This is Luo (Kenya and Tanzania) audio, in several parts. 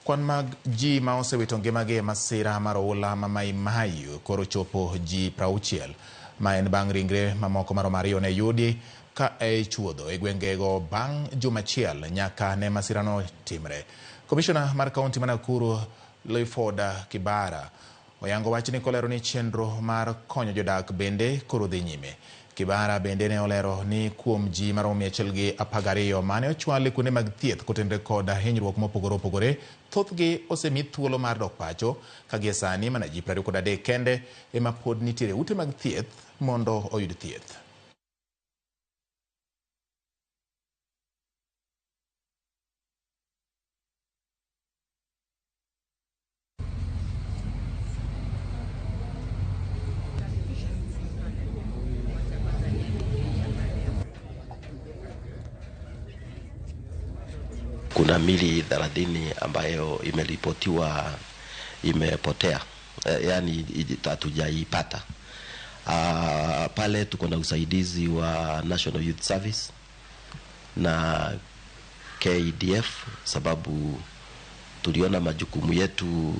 Kwan mag ji ma osewito ngimagi e masira mar oula ma Mai Mahiu koro chopo ji 60. Ma en bang' ringre mamoko maromo ariyo ne yudi ka e chuodho e gwengego bang' juma achiel nyaka ne masirano timre. Komishona mar kaunti ma Nakuru Clifford Kibara oyango wachni kolero ni chenro mar konyo jodak bende koro dhi nyime. Kibara bende ne olero ni kuom ji maromo 112 mane ochwal e kuonde mag thieth kotenore kod hinyruok mopogore opogore, thothgi osemi thuolo mar dok pacho ka gie sani mana ji 23 kende ema pod nitiere ute mag thieth mondo oyud thieth. Kuna mili 30 ambayo imeripotiwa imepotea, yaani hatujaipata. Pale tuko na usaidizi wa National Youth Service na KDF, sababu tuliona majukumu yetu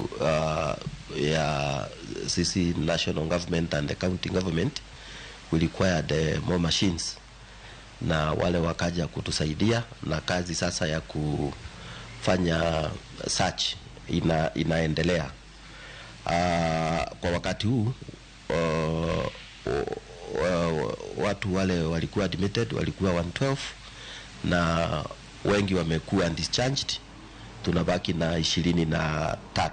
ya sisi national government and the county government we required more machines, na wale wakaja kutusaidia na kazi sasa ya kufanya search inaendelea. Kwa wakati huu watu wale walikuwa admitted walikuwa 112 na wengi wamekuwa discharged, tunabaki na 23.